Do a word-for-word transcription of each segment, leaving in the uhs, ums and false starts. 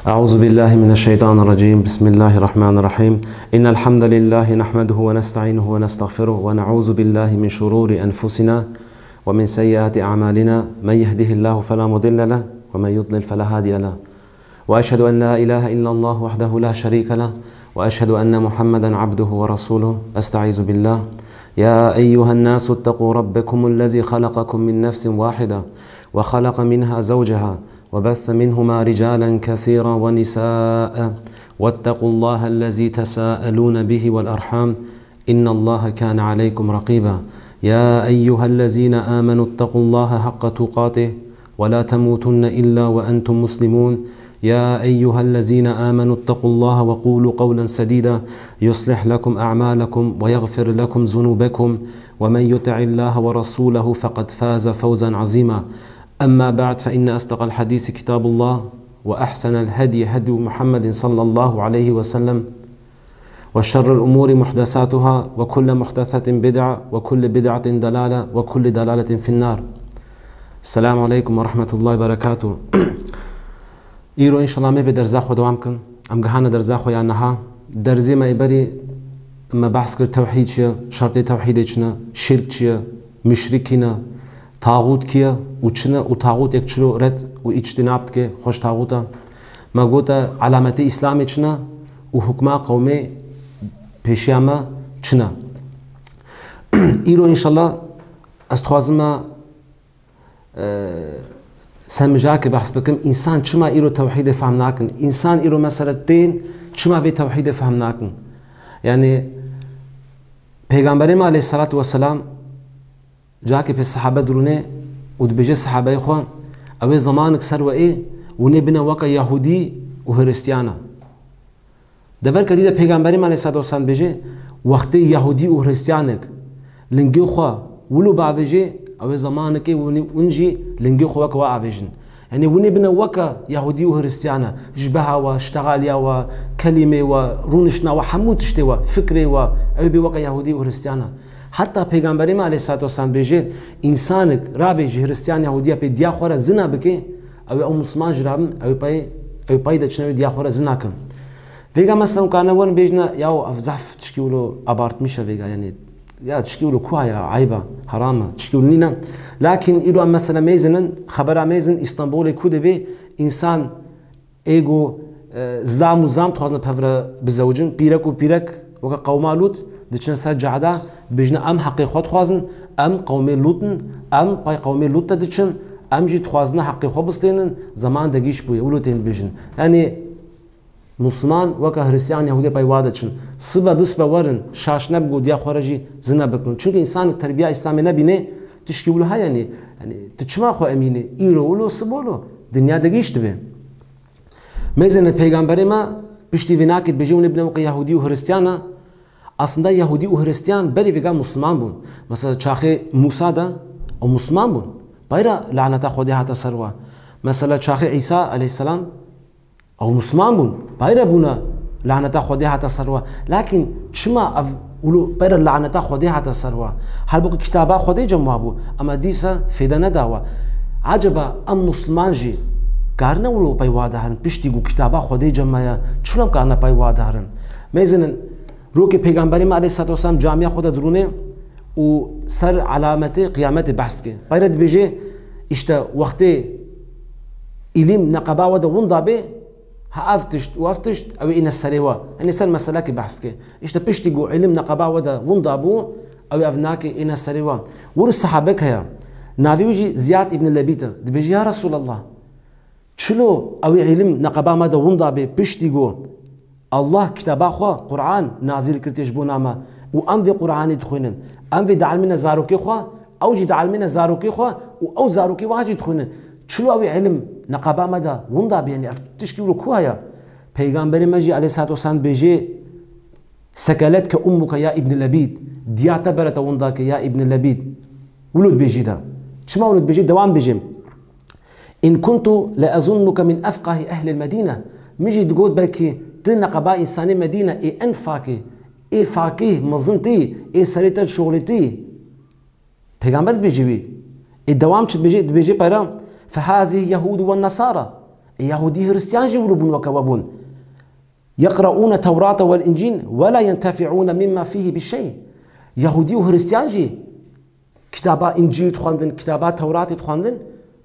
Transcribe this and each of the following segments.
أعوذ بالله من الشيطان الرجيم. بسم الله الرحمن الرحيم. إن الحمد لله نحمده ونستعينه ونستغفره ونعوذ بالله من شرور أنفسنا ومن سيئات أعمالنا. من يهده الله فلا مضل له ومن يضلل فلا هادي له. وأشهد أن لا إله إلا الله وحده لا شريك له وأشهد أن محمدا عبده ورسوله. أستعيذ بالله. يا أيها الناس اتقوا ربكم الذي خلقكم من نفس واحدة وخلق منها زوجها وبث منهما رجالا كثيرا ونساء واتقوا الله الذي تساءلون به والأرحام إن الله كان عليكم رقيبا. يا أيها الذين آمنوا اتقوا الله حق تقاته ولا تموتن إلا وأنتم مسلمون. يا أيها الذين آمنوا اتقوا الله وقولوا قولا سديدا يصلح لكم أعمالكم ويغفر لكم ذنوبكم ومن يطع الله ورسوله فقد فاز فوزا عظيما. أما بعد، فإن أصدق الحديث كتاب الله، وأحسن الهدي هدي محمد صلى الله عليه وسلم، وشر الأمور محدثاتها، وكل محدثة بدعة، وكل بدعة ضلالة، وكل ضلالة في النار. السلام عليكم ورحمة الله وبركاته. Îro înşallah me bê derza xwe dewam kin. Em gihane derza xwe ya niha. Derzê me ê berî me behs kir tewhîd çi ye, şertê tewhîdê çi ne, şirk çi ye, muşrikî ne, taxût kî ye û çi ne û taxûtêk çilo red û îctînab dike xweş taxûta. Me gote alametê Îslamê çi ne û hukma qewmê pêşiya me çi ne. Îro înşallah ez dixwazim me e, ser mijake behs bikim, însan çima îro tewhîdê fehm nakin? Însan îro mesela tên çima vê tewhîdê fehm nakin? Yani Pêgamberê me aleyhissalatu vesselam cake pê sahabe dirûne û dibêje sahabeyê xwe, ew ê zemanik ser we ê, hûn ê bine weke Yahûdî û Hiristiyan e. Deverke dî de Pêgamberê me aleyhissalatu vesselam dibêje, wextê Yahûdî û Hristiyanek lingê xwe wilo biavêjê, ew ê zemanikê hûn, hûn jî lingê xwe weke we avêjin. Yanî hûn ê bine weke Yahûdî û Hristiyana, ji beha we, ştexaliya we, kelîmê we, rûniştina we, hemû tiştê we, fikrê we, ew ê bê weke Yahûdî û Hristiyana. Heta Pêgamberê me aleyhissalatu vesselam dibêje, însanek rabê ji Hristiyan Yahûdiya pê diya xwe re zina bike, ew ê ew Musliman jî rabim, ew ê pey, ew ê pey de çine wê diya xwe re zina kin. Vêga mesela karine werin bêjine, yaw ev zehf tişkî wilo abartmiş e vêga, yanî ya tişkî wilo ku haya, eyb e, heram e, tişkî wilo nîne. Lakin îro em mesela mêzinin, xebera mêzin Îstanbulê ku dibê însan ê ku, e, zilam û zam dixwazine pevre bizewicin, pîrek û pîrek weke qewma Lût diçine ser cehda, dibêjine em heqê xwe dixwazin, em qewmê Lût in, em pey qewmê Lût de diçin, em jî dixwazine heqê xwe bistênin, zeman de gîş bûye, wilo tên dibêjin. Yanî Musliman weke Hristiyan, Yahûdî pey wa de çin. Sibe du sibe werin, şaş nebin ku diya xwe re jî zina bikin. Çunke însanek terbiya Îslamê nebîne, tişkî wilo heye nê. Yanî tu çima xwe emînî? Îro wilo, sibe wilo. Dinya de gîş dibe. Mêzene Pêgamberê me piştî vê nakê dibêje, hûn ê bine weke Yahûdî û Hristiyana. Aslında Yahûdî û Hristiyan berî vêga Musliman bûn. Mesela çaxê Mûsa de ew Musliman bûn. Pey re laneta Xwedê hate ser we. Mesela çaxê Îsa aleyhisselam ew Musliman bûn, pey re bûne laneta Xwedê hate ser we. Lakin çima ev wilo pey re laneta Xwedê hate ser we? Halbûkî kitaba Xwedê cem wa bû, ema dîsa fêde neda we. Eceba em Musliman jî karine wilo pey wa de herin, piştî ku kitaba Xwedê cem me ye, çilo em karine pey wa de herin? Mêzinin, rokê Pêgamberê me aleyhissalatu vesselam camiya xwe de dirûne û ser alametê qiyametê behs dike. Pey re dibêje, îşte wextê îlim neqeba we de winda bê, ha ev tişt û ev tişt, ew ê îne serê we. Yanî ser meselekê behs dike. Îşte piştî ku îlim neqeba we de winda bû, ew ê ev nake îne serê we. Wir sahabek heye. Navê wî jî Ziyad îbn Lebîd e. Dibêje, ya Resûlallah, çilo ew ê îlim neqeba me de winda bê piştî ku Allah kitaba xwe, Quran, nazîl kir tê ji bona me û em vê Quranê dixwînin. Em vê dielmîne zarokê xwe, ew jî dielmîne zarokê xwe û ew zarokê wiha jî dixwînin. Çilo ew ê îlim neqeba me de winda bê, yanî ev tişkî wilo ku heye? Peygamberê me jî aleyhissalatu vesselam dibêje, sekeletke ummuke ya Îbn Lebîd, diya te bere te winda ke ya Îbn Lebîd. Wilo dibêjî de. Çima wilo dibêjî? Dewam bêjim. In kuntu le ezunnuke min efqahi ehlil Medîne. Min jî digot belkî tu neqeba însanê Medîne ê en fakî, ê fakî mezin tî, ê serê te şoxlî tî. Pêgamber dibêjî wî. Ê dewam çi dibêjî? Dibêjî pera, fehazî yehûdu ve nesara. Yahudî Hristiyan jî wilo bûn weke we bûn. يقرؤون التوراة والإنجيل ولا ينتفعون مما فيه بشيء. Yahudî û Hristiyan jî kitaba Încîl dixwendin, kitaba Tewratê dixwendin,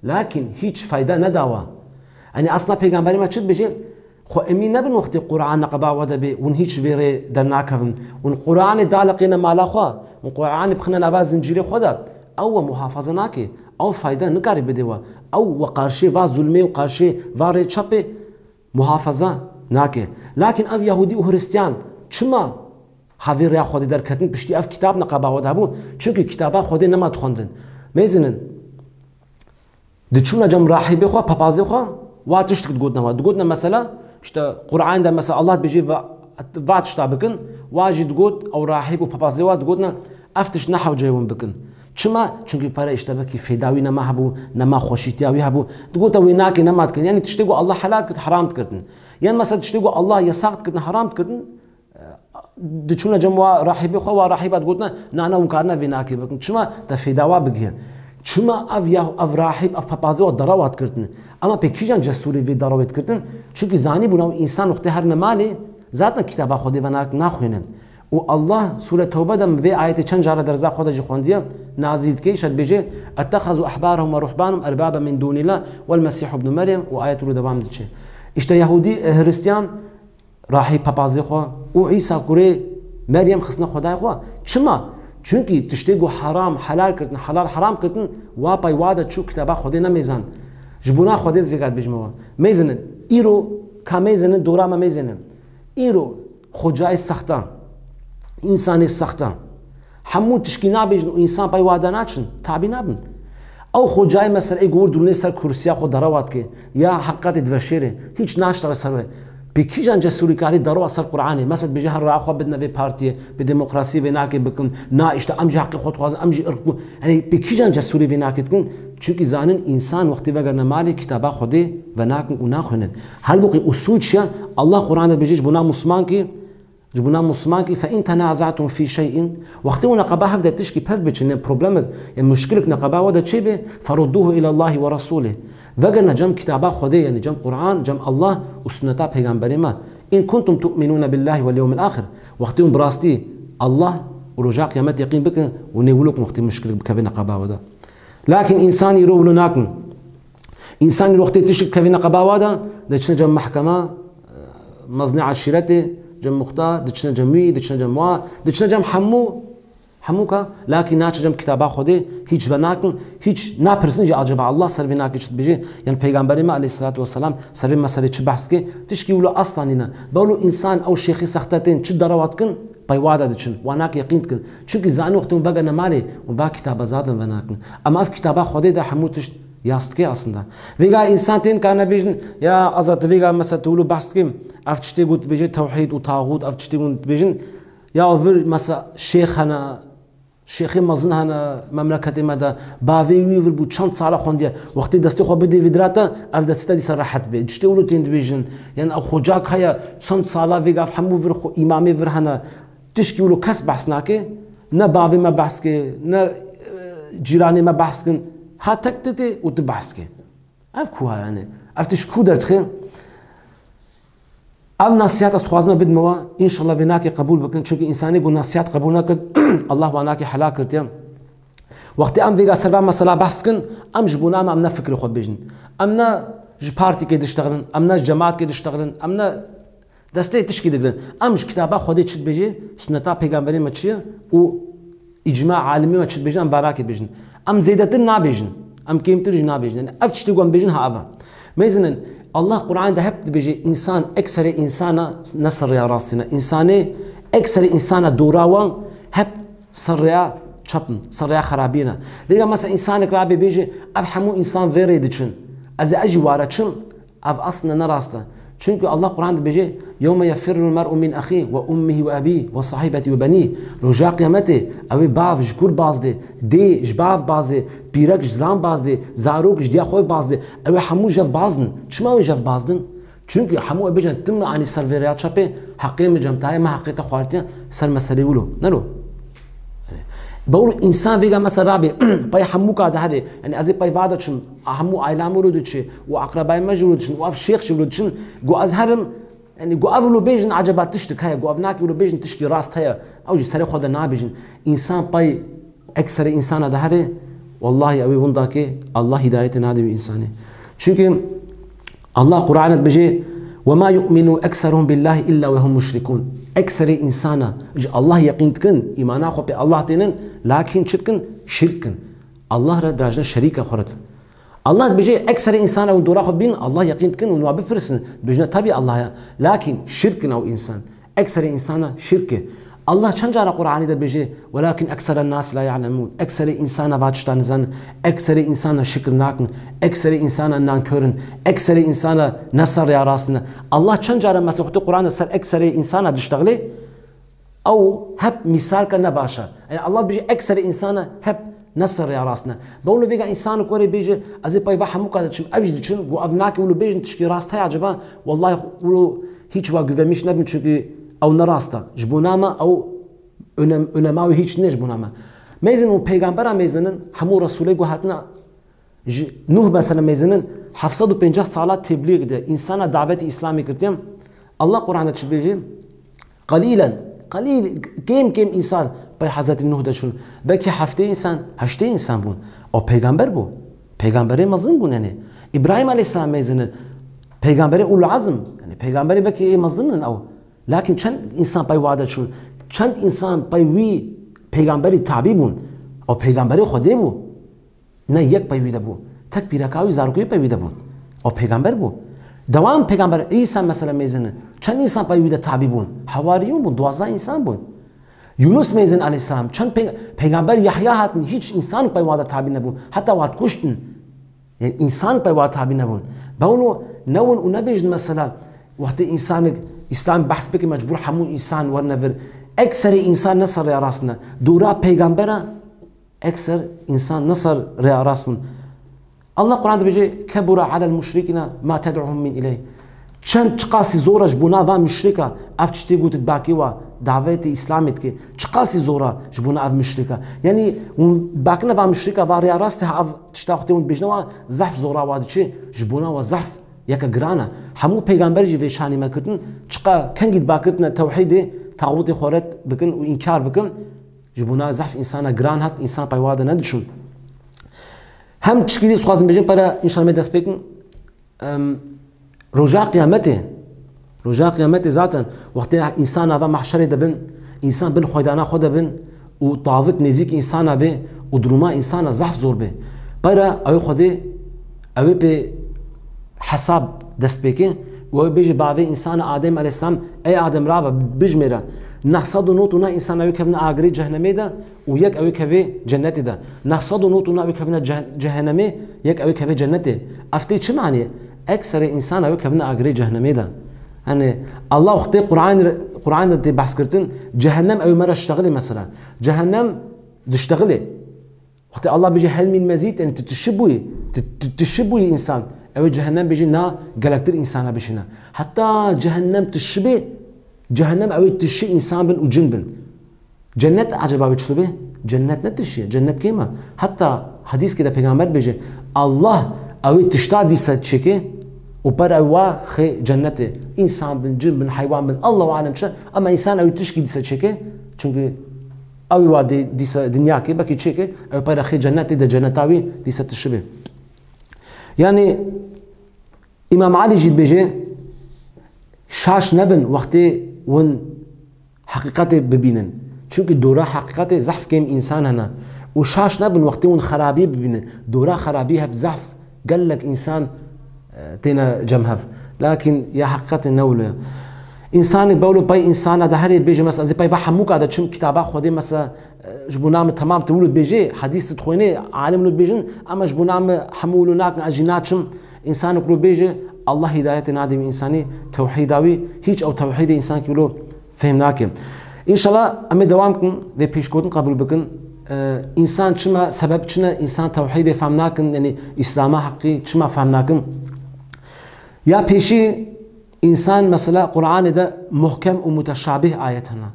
lakin hiç fayda nedawa. Yanî aslında pêgamberê me çi dibêje? Xwe emîn nebin wextê Quran neqeba we de bê, hûn hiç vê rê dernakevin. Hûn Quranê daliqîne mala xwe, hûn Quranê bixine nava zincîrê xwe de, ew we muhafaza nake, ew fayda nikare bide we. Ew we qarşê va zulmê û qarşê va rê çepê muhafaza nake. Lakin ev Yahudî û Hristiyan çima ha vê rêya Xwedê derketin, piştî ev kitab neqeba xwe de hebû? Çunkî kitaba Xwedê nema dixwendin. Mêzinin, diçûna cem rahîbê xwe, papazê xwe, wa tiştik digotina wa. Digotina mesela, işte, Qur'an de mesela Allah dibêje va, va tişta bikin, wa jî digot, ew rahîb û papazê wa digotina, ev tişt nehewce hûn bikin. Çima? Çunkî pere işte belkî fêda wî nema hebû, nema xweşîtiya wî hebû. Digote wê nake, nema dikin. Yanî tiştê ku Allah helal dikit, heram dikirtin. Yan mesela tiştê ku Allah yasaq dikirtin, heram dikirtin, diçûne cem wa rahîbê xwe, wa rahîba digotina, na, na, hûn karine vê nake bikin. Çima? Te fêda wa bigihe. Çima ev ya, ev rahîb, ev papazê wa derewa dikirtin? Ama pê kîjan cesûrî vê derewê dikirtin? Çunkî zanîbûn ew însan wextê herine malê, zaten kitaba Xwedê ve nak-, naxwînin. Û Allah Sûre Tewbe de min vê ayetê çend cara derza xwe de jî xwendiye, nazî dike, îşe dibêje, "اتخذوا أحبارهم ورهبانهم أربابا من دون الله والمسيح ابن مريم" û ayet wilo dewam diçe. Îşte Yahûdî, e, Hristiyan, rahîb papazê xwe û Îsa kurê Meryem xistine xwedayê xwe. Çima? Çunkî tiştê ku heram helal kirtin, helal heram kirtin, wa pey wa de çû kitaba Xwedê nemêzan. Ji bona Xwedê ez vêga dibêjime we. Mêzinin, îro ka mêzinin, dora me mêzinin. Îro xwecayê sexta, însanê sexta, hemû tişkî nabêjin û însan pey wa de naçin, tabî nabin. Ew xwecayê mesela ê gor dirûnê ser kursiya xwe derewa dike, ya heqetê diveşêre, hîç naştere ser wê. Pê kîjan cesûrîkarî derewa ser Qur'anê? Mesela dibêje her raa xwe bidine vê partiyê, bi demokrasiyê vê nake bikin, na işte em jî heqê xwe dixwazin, em jî irq bû. Yanî pê kîjan cesûrî vê nake dikin? Çunkî zanin însan wextê vegerine malê kitaba Xwedê venakin û naxwînin. Halbûkî usûl çi ye? Allah Qur'an de dibêje ji bona Muslimankî, ji bona Muslimankî, "فإن تنازعتم في شيء", wextê hûn neqeba hev de tişkî pev biçin, ne problemek, ya muşkilek neqeba we de çêbe, "فردوه إلى الله ورسوله". Vegerine cem kitaba Xwedê, yanî cem Qur'an, cem Allah û sunneta peygamberê me. "إن كنتم تؤمنون بالله واليوم الآخر". Wextê hûn bi rastî Allah û roja qiyamet yeqîn bikin û nê wilo ku wextê muşkilek bikeve neqeba we de. Lakin însan îro wilo nakin. Însan îro wextê tiştek kevî neqeba wa de, diçine cem mehkema, e, mezinê eşîretê, cem muxtar, diçine cem wî, diçine cem wa, diçine cem hemû, hemû ka, lakî naçe cem kitaba Xwedê, hîç venakin, hîç napirsin jî acaba Allah ser vê nakê çi dibêje, yan Peygamberê me aleyhissalatu vesselam ser vê meselê çi behs ke, tişkî wilo asla nîne. Belo însan ew şêxê sexte tên çi derewa dikin, pey wa de diçin, wa nake yeqîn dikin. Çunkî zanî wextê hûn vegerine malê, hûn va kitaba zaten venakin. Ama ev kitaba Xwedê de hemû tişt yas dike aslında. Vêga însan tên karine bêjin, ya Azad, vêga mesela tu wilo behs dikim, ev tiştê ku dibêje tewhîd û taxût, ev tiştê ku dibêjin, ya vir mesela şêx hene, şêxê mezin hene memleketê me de, bavê wî vir bû çend sala xwendiye, wextê destê xwe bidê vî dirata, ev destê te dîsa rehet bê. Tiştê wilo tên dibêjin, yan ev xocak heye, çend sala vêga ev hemû vir xwe îmamê vir hene, tişkî wilo kes behs nake, ne bavê me behs ke, ne, e, cîranê me behs kin. Ha tek tu tê û tu behs ke. Ev ku ha yani? Ev tişt ku derdixe? Ev nasihat ez dixwazime bidime we, înşallah vê nakê qebûl bikin. Çunkî însanê ku nasihat qebûl nekir, Allah wa nakê helak kirtiye. Wextê em vêga ser va mesela behs kin, em ji bona me em ne fikrê xwe bêjin. Em ne ji partîkê diştexilin, em ne ji cematkê diştexilin, em ne destê tişkî digirin. Em ji kitaba Xwedê çi dibêje, sunneta peygamberê me çi ye û îcma alimê me çi dibêje, em va nakê bêjin. Em zêdetir nabêjin. Em kêmtir jî nabêjin. Yani ev tiştê ku em bêjin ha ev e. Mêzinin, Allah Qur'an de hep dibêje, însan, ekserê însana ne ser rêya rastî ne. Însanê, ekserê însana dora wan hep ser rêya çep in, ser rêya xerabî ne. Vêga mesela însanek rabe bêje, ev hemû însan vê rê diçin. Ez ê ez jî ware çim. Ev aslında ne rast e. Çunkî Allah Qur'an dibêje, "يوم يفر المرء من أخيه وأمه وأبيه وصاحبته وبنيه." Roja qiyametê, ew ê bav ji kur baz dê, dê ji bav baz dê, pîrek ji zilam baz dê, zarok ji diya xwe baz dê. Ew ê hemû jev baz din. Çima ew ê jev baz din? Çunkî hemû ê bêjin, "Tim me anî ser vê rêya çepê, heqê min cem tayê, me heqê te xwartiye, ser meselê wilo." Nero. Bawlo însan vêga mesela rabê, pey hemû ka diherê. Yanî ez ê pey va de çim, a hemû aîla min wilo diçi, û aqrebayê me jî wilo diçin, û ev şêx jî wilo diçin, got ez herim, yanî got ev wilo bêjin, eceba tiştik heye, got ev nakê wilo bêjin, tişkî rast heye. Ew jî serê xwe de nabêjin. Însan pey ekserê însana diherê, wellahî ew ê winda ke, Allah hîdayetê nade wî însanê. Çimkî Allah Qur'anê dibêje, "Ve ma yu'minu ekseruhum billahi illa ve hum muşrikun." Ekserê însana ji Allah yeqîn dikin, îmana xwe pê Allah tênin, lakin çi dikin? Şirk dikin. Allah re dirajine şerîka xwe re din. Allah dibêje, ekserê însana hûn dora xwe bîn, Allah yeqîn dikin, hûn wa bipirsin. Dibêjine, tabî Allah ya. Lakin şirk dikin ew însan. Ekserê însana şirk e. Allah çend cara Qur'anê de dibêje, "Welakin ekseren nas la ya'lemûn." Ekserê însana va tişta nizanin. Ekserê însana şikir nakin. Ekserê însana nankör in. Ekserê însana ne ser rêya rast in. Allah çend cara mesela wextê Qur'an de ser ekserê însana diştexilê, ew hep mîsalke ne baş e. Yanî Allah dibêje ekserê însana hep ne ser rêya rast in. Bawlo vêga însanik were bêje, ez ê pey va hemû ka diçim, ev jî diçin, got ev nakê wilo bêjin, tişkî rast heye eceba, wellahî wilo hîç wa güvenmiş nebin, çimkî ew ne rast e. Ji bona me ew önem-, önema wî hîç nîne ji bona me. Mêzin û peygambera mêzinin, hemû Resûlê ku hatine, ji Nuh mesela mêzinin, heft sed û pênceh sala teblîg de, însana davetî Îslamê kiriye. Allah Qur'an de çi dibêje? Qalilen, qalîl, kêm kêm însan pey Hezretî Nuh de çûn. Belkî heftê însan, heştê însan bûn. Ew peygamber bû. Peygamberê mezin bûn yanî. Îbrahîm aleyhisselam mêzinin, peygamberê ulul azm, yanî peygamberê belkî ê mezin in ew. Lakin çend însan pey wa de çûn? Çend însan pey wî peygamberî tabî bûn? Ew peygamberê Xwedê bû. Ne yek pey wî de bû. Tek pîreka wî, zarokê wî pey wî de bûn. Ew peygamber bû. Dewam peygamber Îsa mesela mêzin e. Çend însan pey wî de tabî bûn? Hewariyûn bûn, duwazdeh însan bûn. Yunus mêzin aleyhisselam, çend pey-, peygamber Yahya hatin, hîç însan pey wa de tabî nebûn. Heta wa dikuştin. Yanî însan pey wa tabî nebûn. Bawlo newin û nebêjin mesela, wextê însanik Îslam behs bike, mecbûr hemû însan werine vir. Ekserê însan ne ser rêya rast ne. Dora peygambera ekser însan ne ser rêya rast bûn. Allah Qur'an dibêje, "Kebura alel muşrikîne ma ted'uhum min ileyh." Çend çiqasî zor e ji bona van muşrika ev tiştê gotit bakê wa davetê Îslamê dike. Çiqasî zor e ji bona ev muşrika. Yanî hûn bakine van muşrika, van rêya rastê ha ev tişta xwe tê hûn dibêjine wa zehf zora wa diçe, ji bona wa zehf yeke giran e. Hemû peygamber jî vê şanî me kirin, çiqa kengî dibakirtine tewhîdê, taxûtê xwe red bikin û înkar bikin. Ji bona zehf însana giran hat, însan pey wa de nediçûn. Hem tişkî dî dixwazim bêjim, pere înşallah me dest pê kin. Em, roja qiyametê, roja qiyametê zaten wextê însan ava mahşerê de bin, însan bin xweydana xwe de bin û tavik nêzîk însana bê û duruma însana zehf zor bê. Pere ew Xwedê, ew ê pê hesab dest pê ke û ew bêje bavê însana Adem aleyhisselam, "Ey Adem, rabe, bijmêre. Neh sed û nod û neh însan ew ê kevine agirê cehennemê de û yek ew ê kevê cennetê de. Neh sed û nod û neh ew ê kevine ceh-, cehennemê, yek ew ê kevê cennetê." Ev tê çi manê? Ekserê însan ew ê kevine agirê cehennemê de. Yanî Allah wextê Qur'an, Qur'an de tê behs kirtin, cehennem ew ê me re ştexilê mesela. Cehennem diştexilê. Wextê Allah bêje, "Hel min mezîd", yanî tu tişi bûyî, tu, tu tişi bûyî însan. Ew ê cehennem bêje, "Na, gelektir însana bişîne." Heta cehennem tişi bê, cehennem ew ê tişi însan bin û cin bin. Cennet eceba wê çi be? Cennet ne tişi ye, cennet kêm e. Heta hedîskê de peygamber bêje, Allah ew ê tişta dîse çêke û pere ew wa xê cennetê. Însan bin, cin bin, heywan bin, Allahu alem çi, ama însan ew ê tişkî dîse çêke. Çimkî ew ê wa dê-, dîsa dinya ke, belkî çêke, ew pere xê cennetê de cenneta wî dîsa tişi be. Yanî Îmam Elî jî dibêje, şaş nebin wextê hûn heqîqetê bibînin. Çimkî dora heqîqetê zehf kêm însan hene. Û şaş nebin wextê hûn xerabî bibînin. Dora xerabî hep zehf gelek însan, e, têne cem hev. Lakin ya heqîqetê ne wilo ye. Însanê bawlo pey însana de herê bêje, mesela, ez ê pey va hemûka de çim kitaba Xwedê, mesela, e, ji bona min temam tu wilo dibêjê, hedîs tu dixwênê, alim wilo dibêjin, ama ji bona min hemû wilo nakin, ez jî naçim. Însanek wilo bêje, Allah hîdayetê nade wî însanî, tewhîda wî, hîç ew tewhîdê însankî wilo fêm nake. Înşallah em ê dewam kin, vê pêşgotin qebûl bikin. E, însan çima, sebeb çi ne, însan tewhîdê fam nakin, yanî Îslama heqî çima fam nakin? Ya pêşî însan, mesela, Qur'anê de muhkem û muteşabih ayet hene.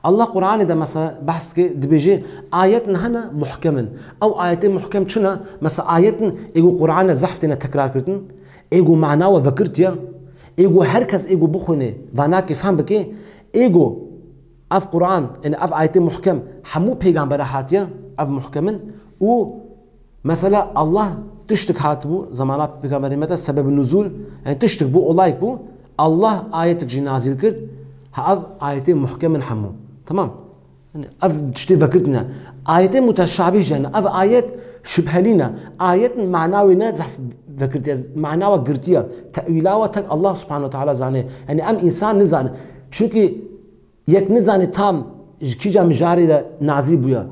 Allah Qur'anê de mesela behs dike, dibêje, ayetên hene muhkem in. Ew ayetê muhkem çi ne? Mesela ayetên ê ku Qur'anê zehf têne tekrar kirin, ê ku mana we vekirtiye, ê ku her kes ê ku bixwîne, va nake fehm bike, ê ku ev Qur'an, yani ev ayetê muhkem hemû pêgambere hatiye, ev muhkem in û mesela Allah tiştik hatibû, zamana Pêgamberê me de sebeb nuzul, yani tiştik bû, olayek bû, Allah ayetik jî nazil kir, ha ev ayetê muhkem in hemû. Tamam. Yani ev tiştê vekirtine. Ayetê muteşabih jî ne. Ev ayet şübhelî ne. Ayet mana wê ne zehf vekirtiye, mana we girtiye. Tewîla we tek Allah subhanahu wa ta'ala zane. Yani em insan nizane. Çünkü yek nizane tam ji kîja mijarê de nazî bûye.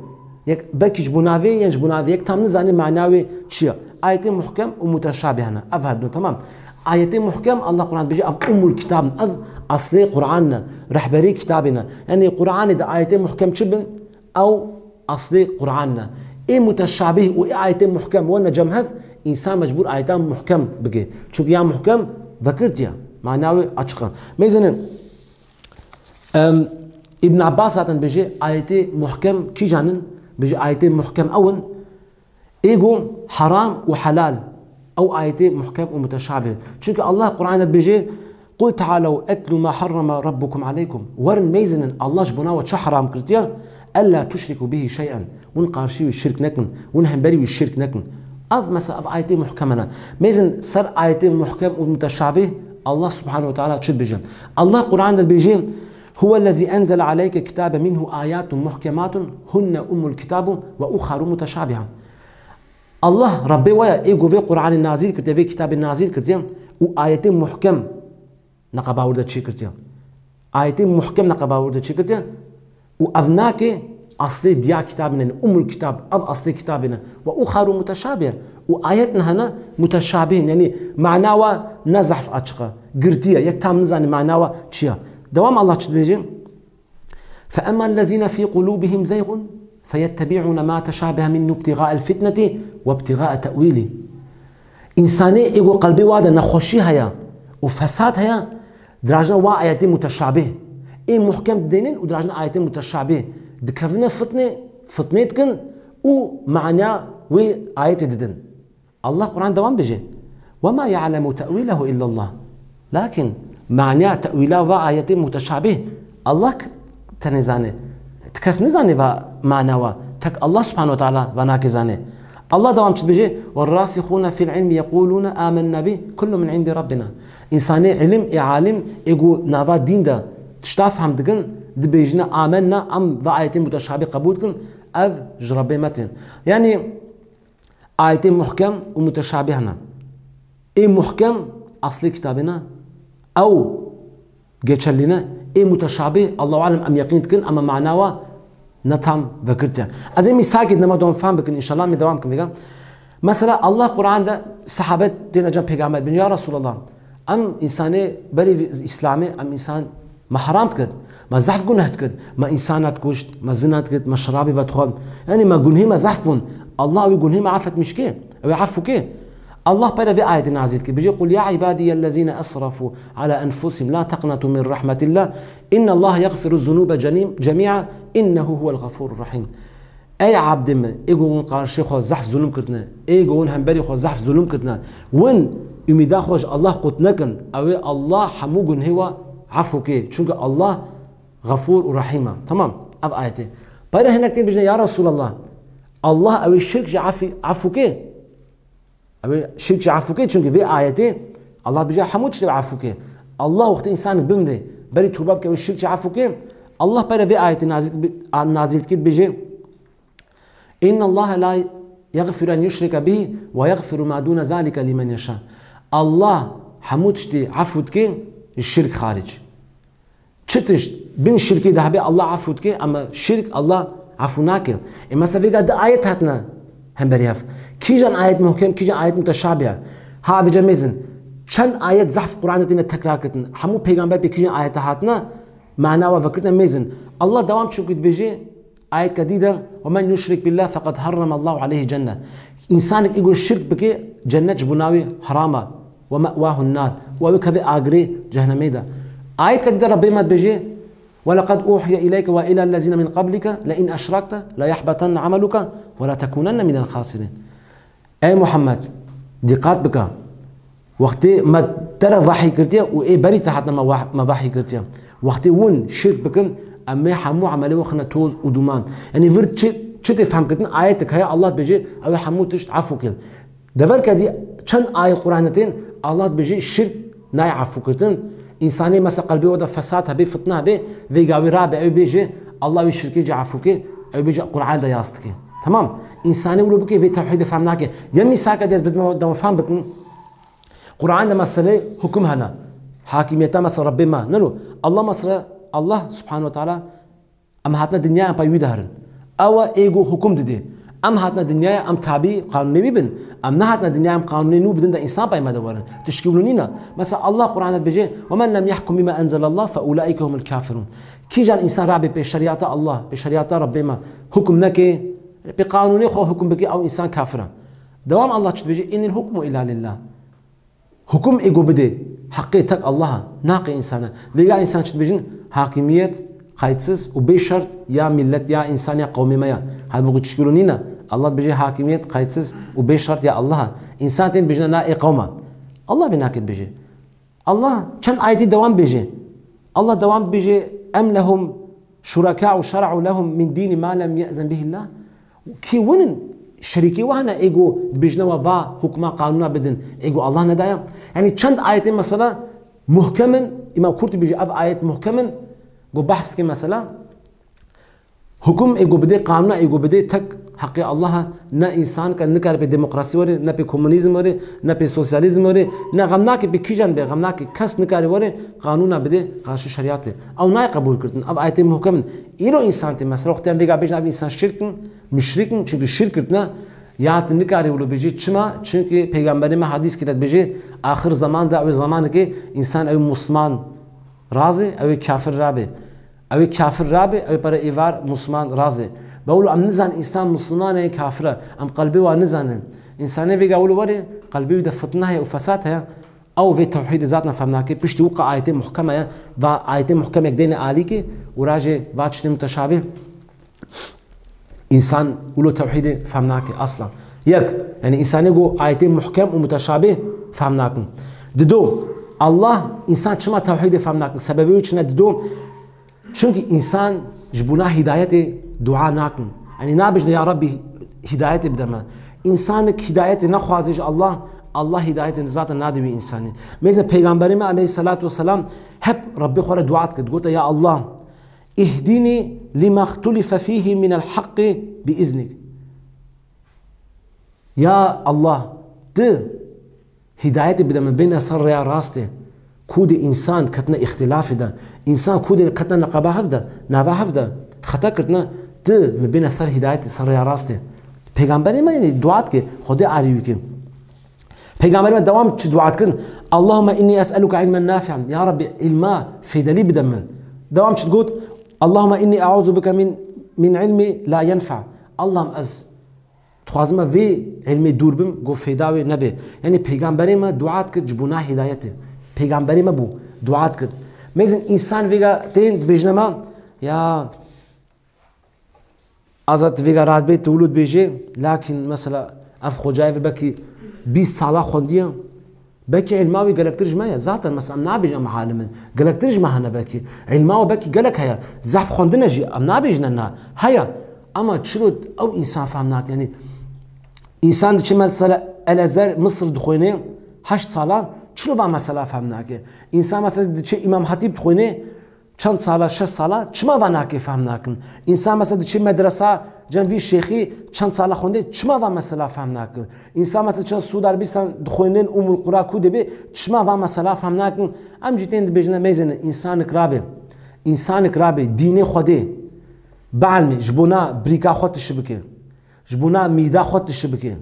Yek belkî ji bo navê, yên ji bo navê, yek tam nizane mana wê çi ye. Ayetê muhkem û muteşabih ne. Ev her du, tamam. Ayetê muhkem, Allah Quran dibêje, ev umul kitab ne, ev aslê Quran ne, rehberê kitabê ne. Yani Quranê de ayetê muhkem çi bin, ew aslê Quran ne. Ê muteşabih û ê ayetê muhkem wene cem hev, insan mecbûr ayeta muhkem bike. Çünkü ya muhkem vekirtiye. Mana wê açık e. Mêzinin, Em, Ibn Abbas zaten bêje, ayetê muhkem kîjan in? Bêje, ayetê muhkem ew in, ê ku heram û helal. Ew ayetê muhkem û muteşabih. Çünkü Allah Qur'anê de dibêje, "Qul te'alew etlu ma harrama rabbukum aleykum." Werin mêzinin, Allah ji bona we çi heram kirtiye? "Ella tuşriku bihi şey'en." Hûn qarşî wî şirk nekin, hûn hemberî wî şirk nekin. Ev mesela, ev ayetê muhkeme ne. Mêzin ser ayetê muhkem û muteşabih, Allah subhanehu ve teala çi dibêje? Allah Qur'an de dibêje, "Huvellezî enzele aleyke kitabe minhu ayatun muhkematun hunne ummul kitabu ve uharu muteşabiha." Allah, Rabbê we ya, ê ku vê Qur'anê nazîl kirtiye, vê kitabê nazîl kirtiye û ayetê muhkem neqeba wir de çêkirtiye. Ayetê muhkem neqeba wir de çêkirtiye û ev nake aslê diya kitabê ne, umul kitab, ev aslê kitabê ne. Ve uxaru muteşabih. Û ayet ne hene muteşabih, yani mana wa ne zehf açık e. Girtiye, yek tam nizane mana wa çi ye. Devam Allah çi dibêje? فأما الذين في قلوبهم زيغ فيتبعون ما تشابه منه ابتغاء الفتنة وابتغاء تأويله. Însanê ê ku qelbê wa de nexweşî heye û fesad heye, dirajna wa ayetê muteşabih. Ê muhkem didênin û dirajna ayetê muteşabih. Dikevine fitnê, fitnê dikin û manya wê ayetê didin. Allah Quran devam bêje, "Ve ma ya'lemu te'wilehu illallah." Lakin manya tewîla va ayetê muteşabih Allah k-, tenê zane. Ti kes nizane va mana wa. Tek Allah subhanahu ve teala va nake zane. Allah devam çi dibêje, "Ve rasihuna fil ilmi yequluna amennâ bih, kullu min indi rabbina." Însanê ilim, ê alim, ê ku nava dîn de tişta fehm dikin, dibêjine, "Amennâ", em va ayetê muteşabih qebûl dikin, ev ji Rabbê me tên. Yani, ayetê muhkem û muteşabih ne. Ê muhkem aslê kitabê ne. Ew geçerlî ne. Ê muteşabih, Allahu alem, em yeqîn dikin, ama mana wa ne tam vekirtiye. Ez ê mîsalkê dime dom fam bikin, înşallah, em ê dewam bikin vêga. Mesela Allah Quran de sahabe têne cem pêgamer bin, ya Resulallah, em însanê berî vî-, Îslamê, em însan Me heram dikir, me zehf guneh dikir, me însana dikuşt, me zina dikir, me şerabî vedixwar. Yanî me gunhê me zehf bûn. Allah wî gunhê me afetmiş kê, ew ê efû kê. Allah pere vê ayetê nazîl dikir. Bijê, "Qul ya ibadiyellezîne esrafû ala enfusihim la teqnetû min rahmetillah. Innallaha yagfiru zunuba cenim-, cemî'a. Innehu huwel gafurur rahîm." Ey abdê min, ê ku hûn qarşê xwe zehf zulm kirtine, ê ku hûn hemberî xwe zehf zulm kirtine, win umîda xwe ji Allah qut nekin, ew ê Allah hemû gunhê we efû kê. Çunke Allah Xefûr û Rehîm e. Tamam, ev ayetê. Pere hinek tên bijne, ya Resulallah, Allah ew ê şirk jî efî-, efû kê. Ew ê şirk jî efû kê, çunke vê ayetê Allah dibêje hemû tiştê efû kê. Allah wextê însanek bimrê, berî toba bike, ew ê şirk jî efû kê. Allah pere vê ayetê nazîl, nazîl dikê, dibêje, "Inna Allahe la yagfiru en yushrike bihi ve yagfiru ma dune zalike limen yeşa." Allah hemû tiştê efû dike, şirk xaric. Çi tişt bin şirkê de hebe Allah efû dike, ama şirk Allah efû nake. E, mesela vêga di ayet hatine hemberî hev. Kîjan ayet muhkem, kîjan ayet muteşabih e. Ha, vêca mêzin. Çend ayet zehf Qur'anê têne tekrar kirtin. Hemû pêgamber pê kîjan ayete hatine, mana wa vekirtine mêzin. Allah dewam çûkî dibêje, ayetka dî de, "Ve men yuşrik billah feqad harramallahu aleyhi cenne." Însanek ê ku şirk bike, cennet ji bo navê herama. "Ve me'wahun nar." Û ew ê keve agirê cehennemê de. Ayetka dî de Rabbê me dibêje, ولقد أوحي إليك وإلى الذين من قبلك لئن أشركت ليحبطن عملك ولتكونن من الخاسرين. Ey Muhammed, dîqat bike. Wextê me te re vehî kiriye û ê berî te hatine me wah-, me vehî kiriye. Wextê hûn şirk bikin, em ê hemû emelê we xine toz û duman. Yanî vir çi, çi tê fehmkirin? Ayetek heye, Allah dibêje, ew ê hemû tişt efû kir. Dever kedî çend ayet Qur'anê tên, Allah dibêje şirk nayê efû kirin. Însanê mesela qelbê we de fesad hebe, fitne hebe, vêga wê rabe, ew bêje, Allah wê şirkê cî efû ke, ew bêje Qur'an de yaz dike. Tamam. Însanê wilo bike, vê tewhîdê fehm nake. Ya mîsaka dest bidme, de fehm bikin. Qur'an de mesele hukum hene. Hakimiyeta mesela Rabbê me. Nero. Allah mesela, Allah subhanahu ve teala Em hatine dinyayê, em pey wî de herin. Ew e êgo hukum dide. Em hatine dinyayê, em tabî qanûnê wî bin. Em nehatine dinyayê, em qanûnê nû bidin de însan pey me de werin. Tişkî wilo nîne. Mesela Allah Qur'anê dibêje, "Ve men lem yahkum bima enzelallah fe ulaike humul kafirun." Kîjan însan rabe pê şerîata Allah, pê şerîata Rabbê me hukum neke, pê qanûnê xwe hukum bike, ew însan kafir e. Dewam Allah çi dibêje? "Inil hukmu illa lillah." Hukum êgo bide, heqê tek Allah e, naqê însan e. Vêga însan çi dibêjin? Hakimiyet qeydsiz û bê şert ya millet, ya însan, ya qewmê me ya. Halbûkî tişkî wilo nîne. Allah dibêje hakimiyet qeydsiz û bê şert ya Allah e. Însan tên dibêjine na ê qewm e. Allah vê nake dibêje. Allah çend ayetî dewam dibêje. Allah dewam dibêje, "Em lehum şureka'u şer'u lehum min dîni ma lem ye'zen bihillah." Kî win in? Şerîkê we hene êgo dibêjine we va hukma qanûna bidin, êgo Allah nedaye? Yanî çend ayetê mesela muhkem in, Îmam Kurtubî bêje ev ayet muhkem in, go behs dike mesela. Hukum êgo bidê, qanûna êgo bidê tek heqê Allah e, ne însan ke nikare pê demokrasî were, ne pê komunîzm were, ne pê sosyalîzm were, ne xem nake pê kîjan be, xem nake kes nikare were, qanûna bidê qarşî şerîatê. Ew nayê qebûl kirin. Ev ayetê muhkem in. Îro însan tê mesela, wextê em vêga bêjin ev însan şirk in, muşrik in, çunkî şirk kirtine, ya tu nikarî wilo bêjî. Çima? Çunkî Peygamberê me hadîskê de dibêje, axir zeman de ew ê zemanekê însan ew ê musliman razê, ew ê kafir rabê. Ew ê kafir rabê, ew ê pere êvar musliman razê. Be wilo em nizanin însan musliman e, kafir e. Em qelbê wa nizanin. Însanê vêga wilo were, qelbê wî de fitne heye û fesad heye. Ew vê tewhîdê zaten fehm nake, piştî wika ayetê muhkem heye, va ayetê muhkem yek dêne alîkê û rajê va tiştê muteşabîh. Însan wilo tewhîdê fehm nake aslan. Yek, yanî însanê go ayetê muhkem û muteşabîh fehm nakin. Dido, Allah, însan çima tewhîdê fehm nakin? Sebebê wî çi ne? Dido, çunkî însan ji bona hîdayetê dua nakin. Yanî nabêjne, "Ya Rabbî, hîdayetê bide me." Însanek hîdayetê nexwaze ji Allah, Allah hîdayetê zaten nade wî însanî. Mêze Peygamberê me aleyhisselatu vesselam hep Rabbê xwe re dua dikir. Digote, "Ya Allah, ihdini lima ihtulife fihi minel haqqi bi iznik." Ya Allah, tu hîdayetê bide min, bêne ser rêya rastê. Ku dê însan ketine îxtilafê de, însan ku dê ketine neqeba hev de, nava hev de xeta kirtine, tu min bêne ser hîdayetê, ser rêya rastê. Peygamberê me, yanî, dua dike, Xwedê alî wî ke. Peygamberê me dewam çi dua dikin? "Allahümme inni es'eluke ilmen nafi'en." Ya Rabbî, îlma fêdelî bide min. Dewam çi digot? "Allahümme inni e'uzu bike min, min ilmi la yenfa." Allah'ım, ez dixwazim me vê ilmê dûr bim, go fêda wê nebe. Yanî Peygamberê me dua dikir ji bona hîdayetê. Peygamberê me bû, dua dikir. Mêzin însan vêga tên dibêjine me, ya, Azad vêga radbê tu wilo dibêje, lakin mesela ev xocayê vir belkî bîst sala xwendiye, belkî ilma wî gelektir ji me ye. Zaten mesela em nabêjin em alim in. Gelektir ji me hene belkî. Ilma wî belkî gelek heye. Zehf xwendine jî em nabêjine na. Heye. Ama çilo ew însan fehm nake? Yanî însan diçe mesela El Ezher Misir dixwêne heşt sala, çilo va mesela fehm nake? Însan mesela diçe Îmam Hatîb dixwêne çend sala, şeş sala, çima va nake fehm nakin? Însan mesela diçe medresa cem vî şêxî çend sala xwendê, çima va mesela fehm nakin? Însan mesela çend Sûd Erebistan dixwênin Umul Qura ku dibê, çima va mesela fehm nakin? Em jî tên dibêjine mêzene, însanik rabe. Însanik rabe, dînê Xwedê. Bielmê, ji bona birîka xwe tişi bike. Ji bona mîda xwe tişi bike.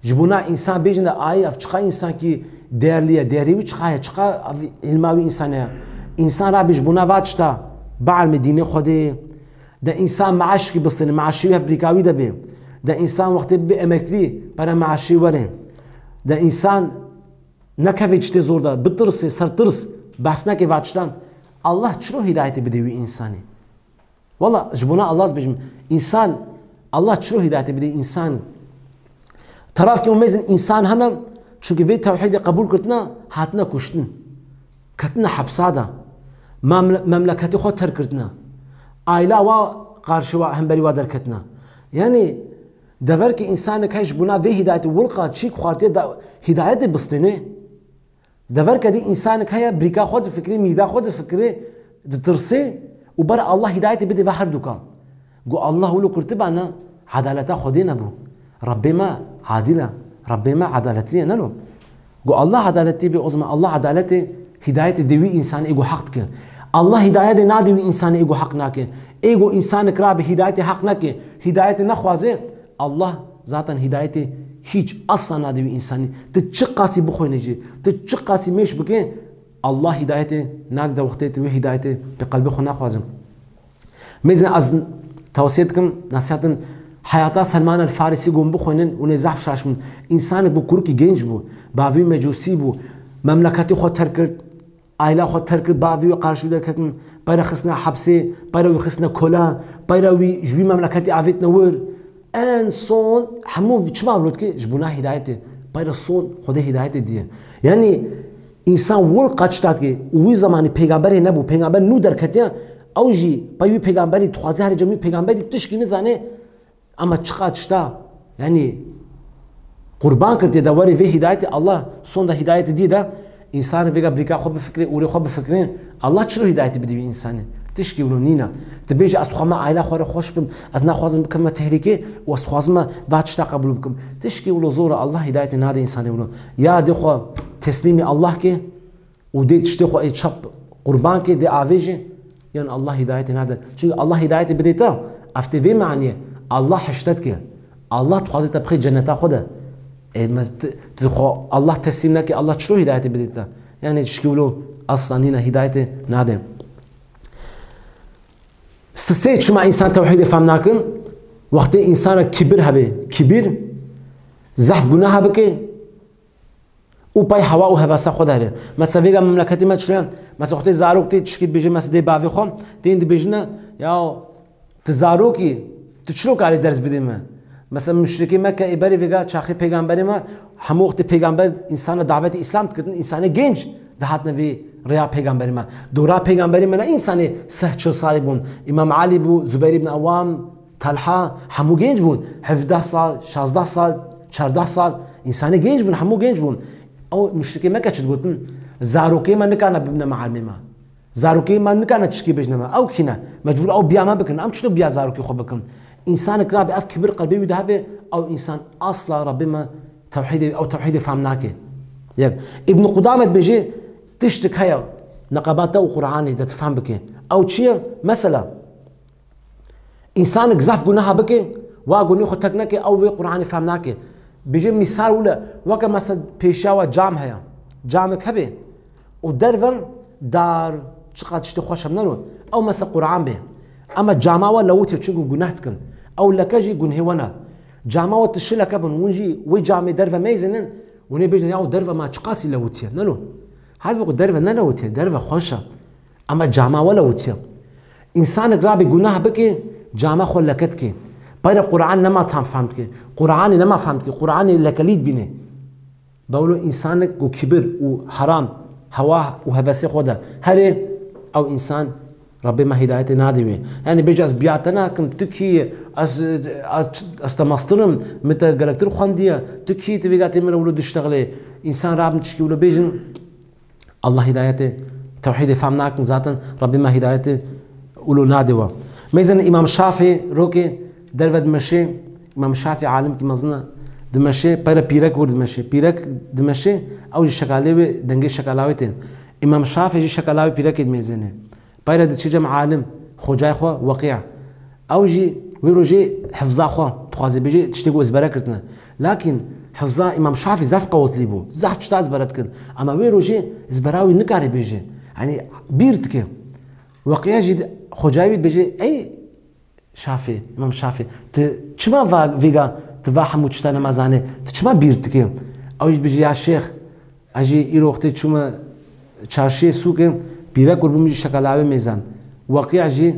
Ji bona însan bêjin de, "Ay, ev çiqa însankî değerli ye, değerê wî çiqa ye, çiqa ev îlma wî însan e." Însan rabê ji bona va tişta, bielmê dînê Xwedê. De însan meaşkî bistêne, meaşê wî hep birîka wî de bê. De însan wextê bibe emeklî, pere meaşê were. De însan nekeve tiştê zor de, bitirsê, sertirs, behs neke va tiştan. Allah çiro hidayetê bidê wî însanî? Wala ji bona Allah ez bêjim, însan, Allah çiro hidayetê bidê însan? Tarafkê û mêzin însan hene, çunkî vê tewhîdê qebûl kirtine, hatine kuştin. Ketine hepsa de. Memle-, memleketê xwe terk kirtine. Aîla wa qarşî wa, hemberî wa derketine. Yanî, deverkê însanek heye ji bona vê hidayetê, wilqa çîk xwartiye da hidayetê bistêne. Deverke dî însanek heye, birîka xwe difikirê, mîda xwe difikirê, ditirsê û ber Allah hidayetê bidê ve herdukan. Got Allah wilo kurtiba ne, edaleta Xwedê nebû. Rebbê me adil e, Rebbê me edaletlî ye, ne lo? Got Allah edaletlî bê, o zaman Allah edaletê, hidayetê dê wî însanê êgo heq dike. Allah hidayetê nadê wî însanê êgo heq nake. Êgo însanek rabe hidayetê heq neke, hidayetê nexwaze, Allah zaten hidayetê hîç asla nadê wî însanî. Tu çiqasî bixwîne jî, tu çiqasî mêş bike, Allah hidayetê nadê te wextê tu wê hidayetê bi qelbê xwe naxwazin. Mêzin ez tewsiye dikim, nasihetin heyata Selman el Farisî gon bixwînin û nê zehf şaş bin. Însanek bû, kurikî genc bû, bavî mecûsî bû, memleketê xwe terk kir, aîla xwe terk kir, bavî wî qarşî wî derketin, peyre xistine hepsê, peyre wî xistine kola, peyre wî ji wî memleketî avêtine wir. En son hemû çima vilo dike? Ji bona hidayetê. Peyre son Xwedê hidayetê diye. Yanî însan wil qaçta dike û wî zemanî pêgamberê nebû, pêgamber nû derketiye, ew jî pey wî pêgamberî dixwaze, herê cem wî pêgamberî tişkî nizane, Ama çiqa tişta, yanî, qurban kirtiye de werê vê hidayetê Allah, sonda hidayetê dî de, însanê vêga birîka xwe bifikirê, ûrê xwe bifikirê, Allah çilo hidayetê bidî wî însanê? Tişkî wilo nîne. Tu bêjî, ez xwe me aîla xwe re xweş bim, ez naxwazim bikim me tehlîkê û ez dixwazim me va tişta qebûl bikim. Tişkî wilo zor e, Allah hidayetê nade însanê wilo. Ya dê xwe teslîmî Allah ke, û dê tiştê xwe ê çap qurban ke, dê avêje, yan Allah hidayetê nade. Çunke Allah hidayetê bidê te, ev tê vê maniyê, Allah hişte dike. Allah dixwaze te bixê cenneta xwe de. Ê, me, tu, tu xwe Allah teslîm neke, Allah çilo hidayetê bidê te? Yani tişkî wilo asla nîne, hidayetê nade. Sisê çima însan tewhîdê fam nakin? Wextê însana kibir hebe, kibir, zehf gunaha bike, û pey hewa û hevesa xwe de here. Mesela vêga memleketê me çiyan, mesela xwedê zarok tê tişkî dibêje, mesela dê bavê xwe, tên dibêjine, ya tu zarokî, tu çilo karê ders bidê me? Mesela muşrikê Mekke ê berê vêga çaxê pêgamberê me, hemû wextê pêgamber însana davetê Îslam dikirin, însanê genc dihatine vê rêya pêgamberê me. Dora pêgamberê me ne însanê seh çil salî bûn. Îmam Elî bû, Zubeyr ibn Ewam, Talha, hemû genc bûn. Hevdeh sal, şazdeh sal, çardeh sal. Însanê genc bûn, hemû genc bûn. Ew muşrikê Mekke çi digotin? Zarokê me nikane bibine mealimê me. Zarokê me nikane tişkî bêjine me. Ew kî ne? Mecbûr ew biya me bikin. Em çito biya zarokê xwe bikin? Însanek rabe ev kibir qelbê wî de hebe, ew însan asla Rabbê me tewhîdê, ew tewhîdê fam nake. Yek. Îbn Qudame dibêje, tiştek heye, neqebata û Qur'anê de tu fam bike. Ew çi ye? Mesela, Însanek zaf gunaha bike, wa gunê xwe terk neke, ew wê Qur'anê fehm nake. Bêje mîsal wile, weke mesela pêşiya we cam heye. Camek hebe û derve dar, çiqa tiştê xweş hem nero. Ew mesela Qur'an be. Ama cama we lewitiye, çunku guneh dikin. Ew leke jî gunhê we ne. Cama we tu şi leke bin, win jî wê camê derve meyzinin, win ê bêjin, ya derve ma çiqasî lewitiye. Neno. Hadi ku derve ne lewitiye, derve xweş e. Ama cama we lewitiye. Însanek rabê gunah bike, cama xwe leke dike. Peyre Qur'an nema tam fehm dike. Qur'anê nema fehm dike. Qur'anê lekelî dibîne. Bawlo însanek ku kibir û heram, hewa û hevesê xwe de herê, ew însan Rabbê me hidayetê nade wê. Yani bêje ez biya te nakim, tu kî yî, ez, ez, ez te mestir im, min te gelektir xwendiye, tu kî yî, tu vêga tê min re wilo diştexilê. Însan rabin tişkî wilo bêjin, Allah hidayetê, tewhîdê fam nakin zaten, Rabbê me hidayetê wilo nade we. Meyzin Îmam Şafî rokê derve dimeşê, Îmam Şafî alimkî mezin e, dimeşê, peyre pîrek wir dimeşê. Pîrek dimeşê, ew jî şekalê wê, dengê şekala wê tên. Îmam Şafî jî şekala wê pîrekê dimeyzêne. Peyre diçe cem alim, xocayê xwe Weqî. Ew jî wê rojê hifza xwe dixwaze, bêje tiştê ku ezbere kirtine. Lakin hifza Îmam Şafî zaf qewetlî bû. Zaf tişta ezbere dikin. Ama wê rojê ezbera wî nikare bêje. Yanî bîr dike. Weqî jî di-, xocayê wî dibêje, ey Şafî, Îmam Şafî, tu çima va, vîga, tu va hemû tişta nema zanê? Tu çima bîr dike? Ew jî dibêje, ya şêx, ez jî îro wextê çûme çarşiyê sûkê, Pîrek û min jî şekela wê mêzand. Weqî jî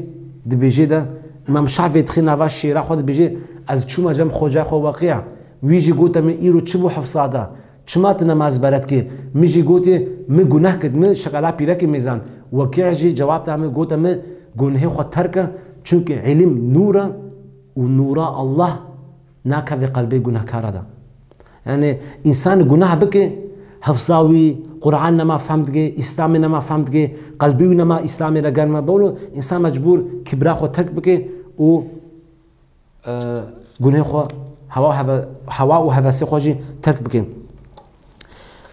dibêje de, Îmam Şafî dixê nava şêra xwe dibêje, ez çûme cem xocayê xwe Weqî. Wî jî gote min, îro çi bû Hifsa te? Çima tu nemaz bere dikî? Min jî gotê, min guneh kir, min şekela pîrekê mêzand. Weqî jî cewab da min, gote min, gunehê xwe terk ke, çimkî îlim nûr e û nûra Allah nakeve qelbê gunehkara de. Yani, însan guneh bike, hifza wî, Quran nema fehm dike, Îslamê nema fehm dike, qelbê wî nema Îslamê re germ e. Bawlo, însan mecbûr kibra xwe terk bike û, e, gunê xwe, hewa heve-, hewa û hevesê xwe jî terk bike.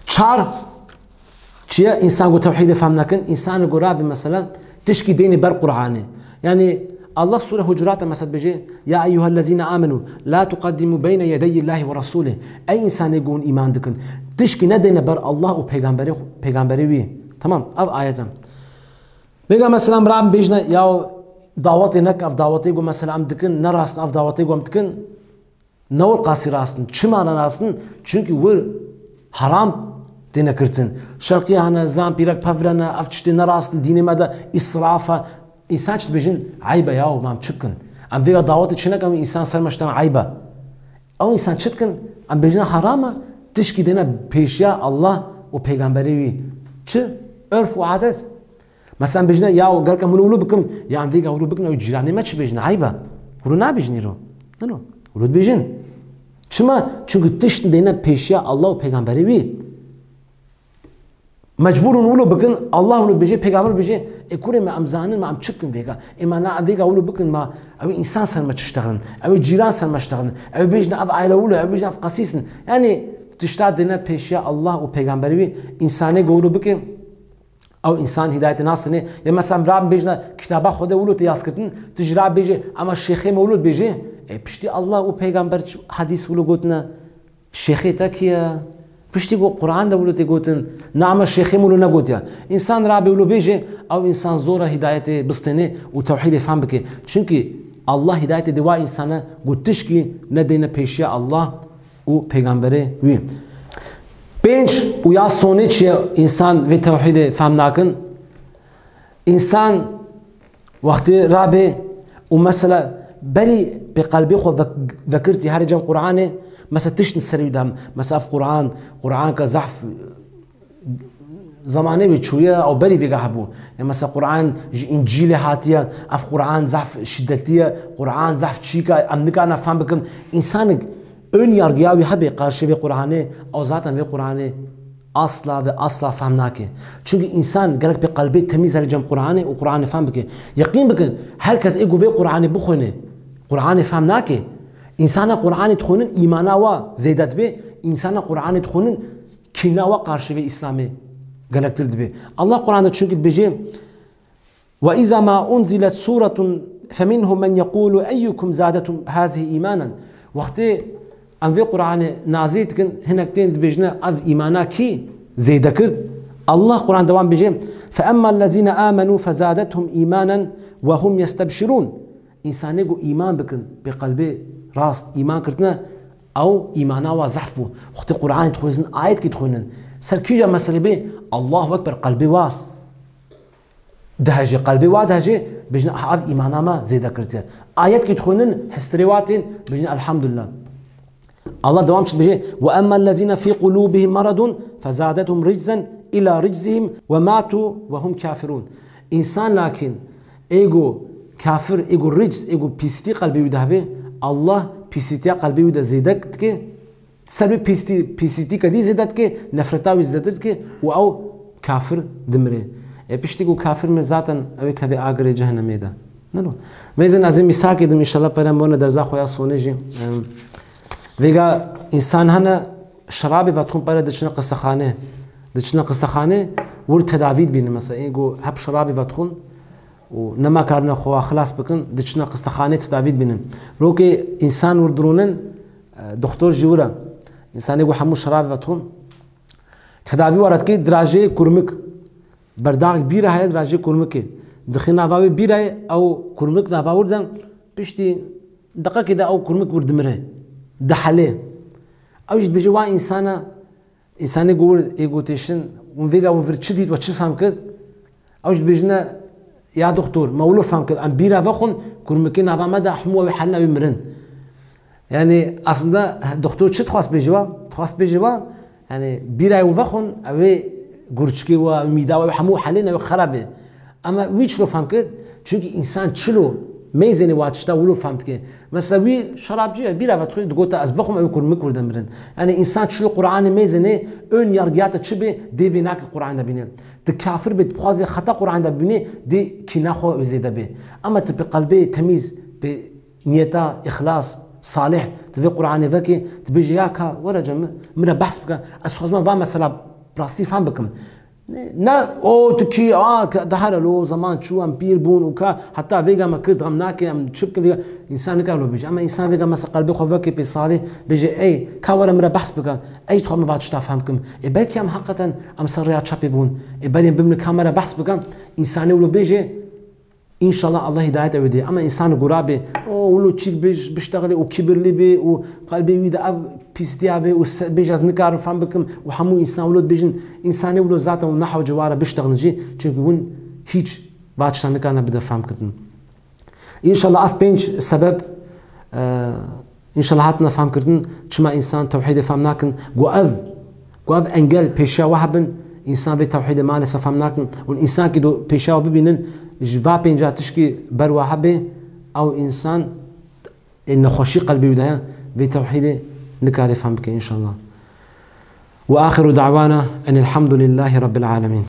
Çar, çi ye? Însan ku tewhîdê fehm nakin, însan ku rabî mesela tişkî dênê ber Qur'anê. Yani Allah Sûre Hucurat de mesela dibêje, "Ya eyyuhellezîne amenu, la tuqaddimu beyne yedeyillahi ve rasulih." Ey însanê ku hûn îman dikin, tişkî nedêne ber Allah û peygamberê, peygamberê wî. Tamam, ev ayet e. Vêga mesela em rabin bêjne, ya dawetê neke, ev dawetê ku mesela em dikin, ne rast in, ev dawetê ku em dikin, ne wir qasî rast in. Çima ne rast in? Çimkî wir heram têne girtin. Şerqiya hene, zilam pîrek pevirene, ev tiştê ne rast in, dînê me de îsraf e. Însan çi dibêjin, eyb e ya, ma em çi bikin? Em vêga dawetê çi nekin, ew însan ser me şitan eyb e. Ew însan çi dikin? Em bêjine heram e, tişkî dêne pêşiya Allah û peygamberê wî. Çi? Örf û adet. Mesela em bêjine, ya gelek em wilo wilo bikin, ya em vêga wilo bikin, ew cîranê me çi bêjin, eyb e. Wilo nabêjin îro. Nino. Wilo dibêjin. Çima? Çimkî tişt dêne pêşiya Allah û peygamberê wî. Mecbûr in wilo bikin, Allah wilo dibêje, peygamber dibêje, ê kurê me em zanin, ma em çi bikin vêga? Ê ma na em vêga wilo bikin, ma ew ê însan ser me çi ştexilin, ew ê cîran ser me ştexilin, ew ê bêjin ev aile wilo, ew ê bêjin ev qesîs in. Yani tişta dêne pêşiya Allah û peygamberê wî, însanê ku wilo bike, ew însan hidayetê nasine. Ya mesela em rabin bêjine kitaba Xwedê wilo tê yazkirtin, tu jî rabêje, ama şêxê me wilo dibêje. E, piştî Allah û peygamber çi hadîs wilo gotine, şêxê te kî ye? Piştî ku Quran de wilo tê gotin, na ama şêxê me wilo negotiye. Însan rabê wilo bêje, ew însan zor e hidayetê bistêne û tewhîdê fehm bike. Çimkî Allah hidayetê dê wa însane ku tişkî nedêne pêşiya Allah û peygamberê wî. Pênc û ya sonê çi ye, însan vê tewhîdê fehm nakin. Însan wextê rabê û mesela berî pê qelbê xwe vek-, vekirtî herê cem Quranê, mesela tişt serî de, mesela ev Quran, Quran ke zehf zemanê wê çûye, ew berî vêga hebû. Ya mesela Quran ji Încîlê hatiye, ev Quran zehf şiddetî ye, Quran zehf çîk e, em nikane fehm bikin. Însanik ön yargıya wî hebe qarşî vê Quranê, ew zaten vê Quranê asla ve asla fehm nake. Çimkî însan gerek pê qelbê temîz herê cem Quranê û Quranê fehm bike. Yeqîn bikin, her kes ê ku vê Quranê bixwêne, Quranê fehm nake. Însana Quranê dixwînin, îmana wa zêde dibe, însana Quranê dixwînin, kîna wa qarşî vê Îslamê gelektir dibe. Allah Quran de çimkî dibêje, "Ve iza ma unzilet suretun feminhum men yekulu eyyukum zadetum hazihi imanen." Wextê em vê Quranê nazî dikin, hinek tên dibêjine, ev îmana kî zêde kir? Allah Quran dewam bêje, "Fe emmellezîne amenu fezadethum îmanen ve hum yestebşirûn." Însanê ku îman bikin, pê qelbê rast îman kirtine, ew îmana wa zehf bû. Wextê Quranê dixwêzin, ayetkî dixwînin, ser kîja meselê bê, Allahu Ekber, qelbê wa dihejê, qelbê wa dihejê, bêjin, "Aha, ev îmana me zêde kirtiye." Ayetkî dixwînin, hestirê wa tên, bêjin, "Elhamdulillah." Allah dewam çi dibêje, "Ve emmellezîne fî qulûbihim meredun fezadethum riczen îlâ riczihim ve matu ve hum kafirûn." Însan lakin ê ku kafir, ê ku ricz, ê ku pîsîtî qelbê wî de hebe, Allah pîsîtiya qelbê wî de zêde dike, ser wê pîsîtî, pîsîtî kedî zêde dike, nefreta wî zêdetir dike û ew kafir dimire. E, piştî ku kafir mir zaten ew ê keve agirê cehennemê de. Nero. Mêzin ez ê mîsakê dim înşallah pere em bone derza xwe ya sonê jî. Em, vêga însan hene şerabê vedixwin pere diçine qisexane. Diçine qisexane wir tedavî dibînin mesela. Ê ku hep şerabê vedixwin û nema karine xwe xilas bikin, diçine qisexanê tedavî dibînin. Rokê însan wir dirûnin, e, doktor jî wir e. Însanê ku hemû şerabê vedixwin, tedavî were dike dirajê kurmik. Berdaxek bîra heye dirajê kurmikê. Dixê nava wê bîrayê, ew kurmik nava wir de piştî deqekê de ew kurmik wir dimire. Dihelê. Ew jî dibêje wa însana, însanê ku wir ê gotêşin, hûn vêga hûn vir çi dît we çi fehm kir? Ew jî dibêjine, ya doktor, me wilo fehm kir, em bîra vexwin, kurmikê nava me de hemû ew ê helin, ew ê mirin. Yani aslında doktor çi dixwast bêje wa? Dixwast bêje wa, yani bîra ew vexwin, ew ê gurçikê wa, ew mîda wa, ew hemû helên, ew xera bê. Ama wî çilo fehm kir? Çünkü insan çilo meyzênê wa tişta wilo fehm dike. Mesela wî şerabcî ye, bîra ve dixwe, digota ez vexwim, ew kurmik wir de mirin. Yani insan çilo Qur'anê meyzênê ön yargıya te çi bê, dê vê nake Qur'an de bîne. Tu kafir bê, tu bixwazê xeta Qur'an de bîne, dê kîna xwe zêde bê. Ama tu bi qelbê temîz, bi niyeta, îxlas, salih, tu vê Qur'anê vekê, tu bêjî ya ka, were cem, min re behs bike, ez xwazim va mesela rastî fehm bikim. Ne, ne, o tu kî, a, ka, daha lo zaman çû, em pîr bûn û ka, heta vêga me kir, dem nake, em çi bikin vêga, insan nikare lo bêje. Ama insan vêga mesela qelbê xwe vekê pê salih, bêje, ey, ka were min re behs bike, ey, dixwazim va tişta fehm kim. E, belkî em heqeten, em ser rêya çepê bûn. E, berê em bimne ka me re behs bike, insanê wilo bêje, İnşallah Allah hidayet ew dê. Ama insan gura bê, o, wilo çîk bêj-, biştexilê û kibirlî bê û qelbê wî de ev pîstiya bê û se-, bêj ez nikarim fehm bikim û hemû insan wilo dibêjin, insanê wilo zaten û nehew cewara biştexilin jî, çünkü hûn hiç va tiştan nikarine bide fehm kirin. İnşallah ev pênc sebeb, e, İnşallah hatine fehm kirin, çima insan tewhîdê fehm nakin, ku ev, ku ev engel pêşiya we hebin, insan vê tewhîdê maalesef fehm nakin. Û insan ki do pêşiya we bibînin, ji va pênca tişkî ber we hebe, ew insan ê nexweşî qelbê wî de heye, vê tewhîdê nikare fehm bike inşallah. Ve axiru da'wana enil hamdülillahi rabbil alemin.